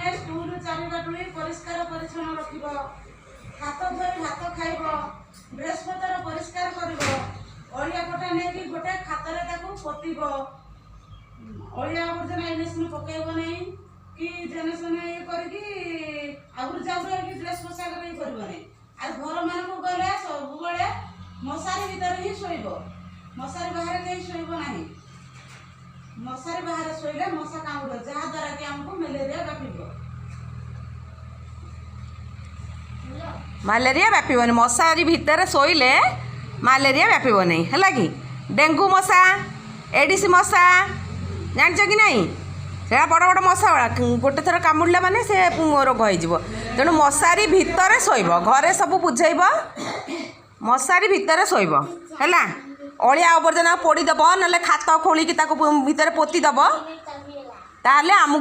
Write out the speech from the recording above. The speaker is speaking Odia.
ପିଲାମାନେ ସ୍କୁଲ ଚାରିବାଟୁଳି ପରିଷ୍କାର ପରିଚ୍ଛନ୍ନ ରଖିବ, ହାତ ଧୋଇ ଭାତ ଖାଇବ, ଡ୍ରେସ୍ ପତ୍ର ପରିଷ୍କାର କରିବ, ଅଳିଆ କଟା ନେଇକି ଗୋଟେ ଖାତରେ ତାକୁ ପୋତିବ। ଅଳିଆ ଆବର୍ଜନା ଏନେ ପକେଇବ ନାହିଁ କି ଜେନେସନ ଇଏ କରିକି ଆହୁରି ଜାବୁର ହେଇକି ଡ୍ରେସ୍ ପୋଷାକ ଇଏ କରିବ ନାହିଁ। ଆଉ ଘରମାନଙ୍କୁ ଗଲେ ସବୁବେଳେ ମଶାରୀ ଭିତରେ ହିଁ ଶୋଇବ। ମଶାରୀ ବାହାରେ କେହି ଶୋଇବ ନାହିଁ। ମଶାରୀ ବାହାରେ ଶୋଇଲେ ମଶା କାମୁଡ଼ିବ, ଯାହାଦ୍ୱାରା କି ଆମକୁ ମ୍ୟାଲେରିଆ ବ୍ୟାପିବ। ମ୍ୟାଲେରିଆ ବ୍ୟାପିବନି। ମଶାରୀ ଭିତରେ ଶୋଇଲେ ମ୍ୟାଲେରିଆ ବ୍ୟାପିବ ନାହିଁ, ହେଲା କି? ଡେଙ୍ଗୁ ମଶା, ଏଡ଼ିସ୍ ମଶା ଜାଣିଛ କି ନାହିଁ? ସେଇଟା ବଡ଼ ବଡ଼ ମଶା ଗୁଡ଼ା, ଗୋଟେ ଥର କାମୁଡ଼ିଲା ମାନେ ସେ ରୋଗ ହେଇଯିବ। ତେଣୁ ମଶାରୀ ଭିତରେ ଶୋଇବ। ଘରେ ସବୁ ବୁଝେଇବ, ମଶାରୀ ଭିତରେ ଶୋଇବ, ହେଲା? ଅଳିଆ ଆବର୍ଜନା ପୋଡ଼ିଦେବ, ନହେଲେ ଖାତ ଖୋଳିକି ତାକୁ ଭିତରେ ପୋତିଦେବ, ତାହେଲେ ଆମକୁ